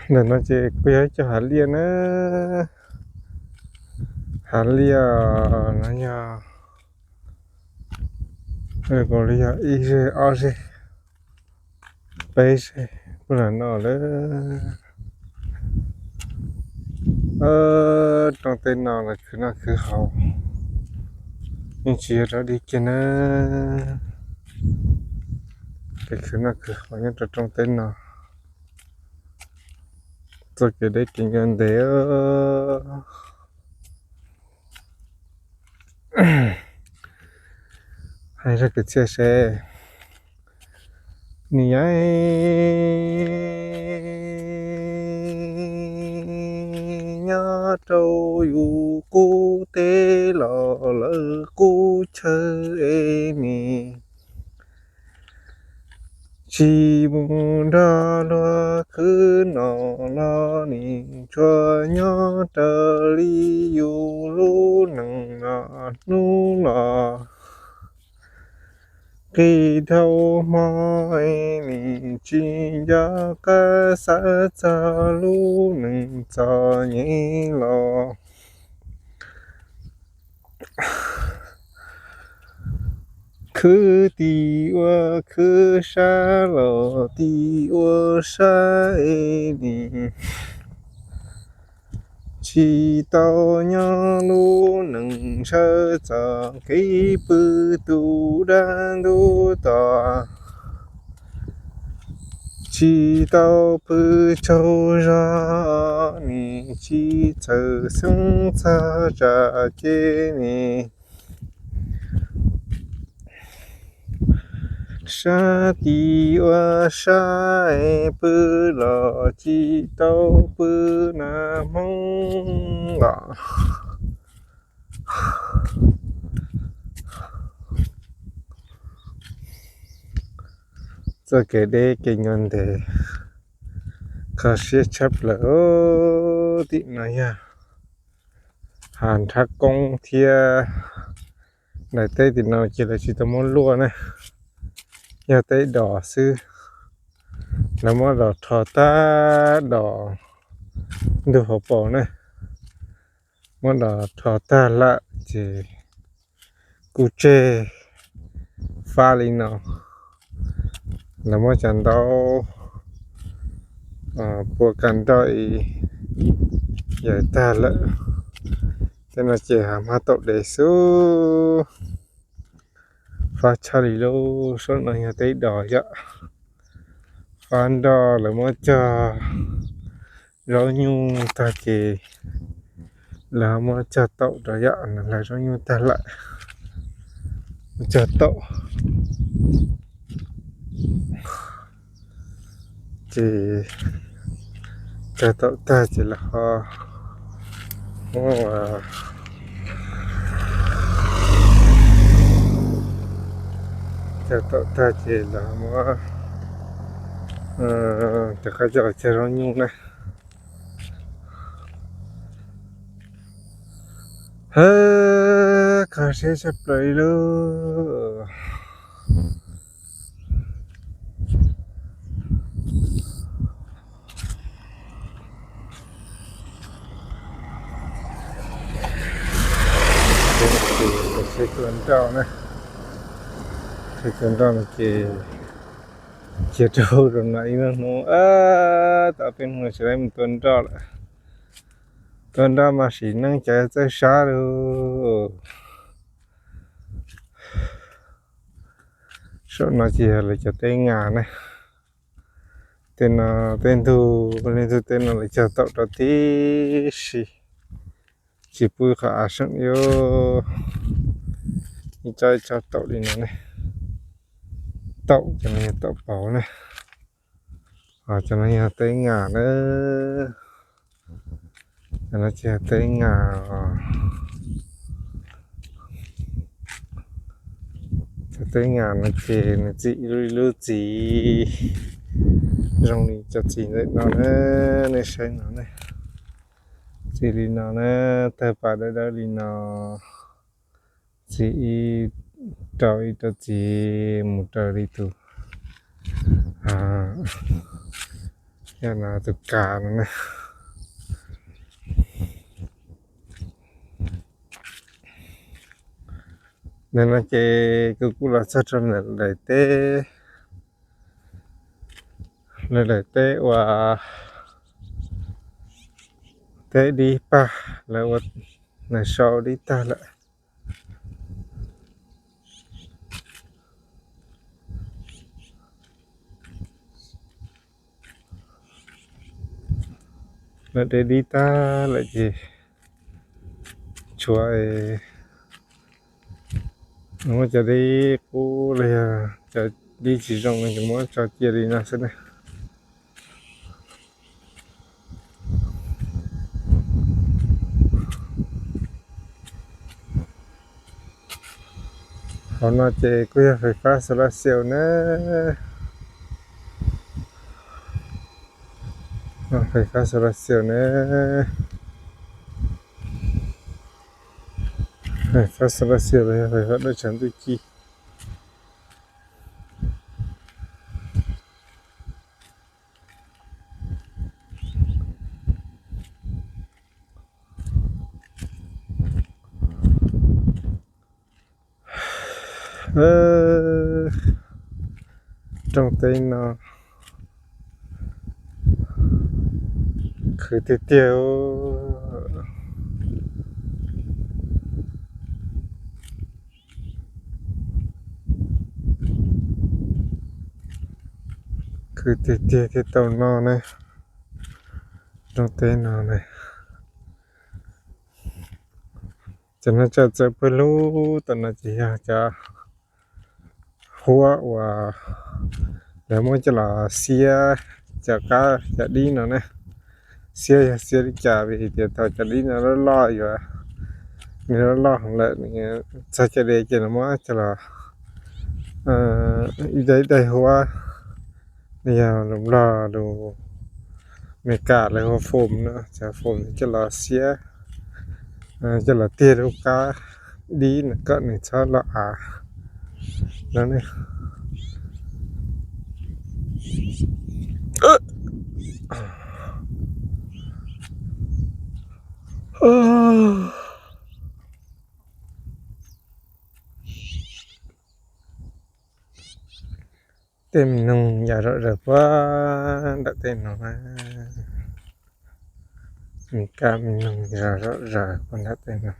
Ntawm no ces kuj yog ib co hav liaj na. Hav liaj no yog, kuv li yog ib zeg ob zeg peb zeg puag los no lawm. Rooj teb no los khwv noj khwv haus, yeej tsis yog rau dig kiag na. Kev khwv noj khwv haus nyob rau rooj teb no, txoj kev deb kev ncua ntev. Hais zaj kwv txhiaj seb, nim nyob rau yus qub teb los lawv qub chaw es nim tsis mus nrog luag khwv noj los nim tsuas nyob raws li yus lub neej no hnub no. Qis dhau hmo nim tsis nco qab xav txog lub neej txom nyem los khwv tim ua khwv, sab los tim ua sab es nim tsis tau nyob lub neej sawv txog kev pw tus dab ntub tos. Tsis tau pw tsaug zog, nim tsis txawj xeeb txog tsam ces nim sab tim ua sab es pw los tsis tau pw na Hmoob os. Txoj kev deb kev ncua ntev, kho siab tshaj plaws. Tim no yog hav nrhab koob thiab. Daim teb tim no ces lawv tsis tau muab luaj na, yog teb dos xwb. Lawv muab dos rho tag, dos ntug hauv paus na, muab dos rho tag lawm ces kuj tseg fab li no. Lawv muab cov ntaub pua kab nroj ib yam tag lawm. Tej no ces hab hmab taum dev xwb. Fab tshaj li lub sab no yog teb dos yom. Fab nroj lawv muab cog zaub nyuj tag ces lawv muab cog taum rau yom, hlawv zaub nyuj tag lawm, muab cog taum. Ces cog taum tag ces lawv ho muab, cog taum tag ces lawv muab rov qab coj los cog zaub nyuj na. Hab, kho siab tshaj plaws li lauj. Saib tua nroj na, saib tua nroj no ces cia rau rau no ib hnub, tom peb hnub tsis tau mus tua nroj lawm. Tua nroj mas sim neej cas txawj sab lauj. Saum no ces yog lawv cov teb nas na. Tej no, tej ntug, tej ntug teb no lawv cog taum rau tib si, tsis pub qhov av seem yuav. Ib tsob ib tsob taum li no ne. Taum, cov no yog taum pauv na. Ho cov no yog teb nas na. Cov no ces yog teb nas. Cov teb nas no ces nws txi ib lub ib lub txiv zoo li cov txiv ntawm no na, nej saib no ne. Txiv li no na, tawg pas dawb dawb li no. Txiv ib rau ib rau txiv mus raws li tus Tus kas no na. Ntawm no ces kuv kuj los txog rau ntawm daim teb, lawv daim teb uas teb dib pag, lawv ua nws sau dib tag lawm. Lawv de dib tag lawm ces tshuav muab cov dib qub los yog cov dib tsis zoo no ces muab tso cia li no xwb na. Hauv no ces kuj yog fais fab solar cell na. Fais fab solar cell na. Fais fab solar cell los yog fais fab dawb tsawv ntuj ci. Rooj teb no khwv tiag tiag. Khwv tiag tiag thiaj tau noj ne. Rooj teb no ne. Cov no tso txawv pawg lug tam no ces yog cov huab uas lawv muab coj los xiab cov qab cov dib no ne. Xiab yog xiab li cas vim tias thaum cov dib no loj loj yuav, nws loj loj lawm, txog cov diav ces lawv muab coj los ib daim ib daim huab, yog lus Nplog lus Meskas lawv hu foam no, cov foam coj los xiab, coj los tiag lub qab dib no kom nws txhob loj av no ne. Tej me noog yam zom zaws puag nram tej no na. Me kab me noog yam zom zaws puag nram tej no.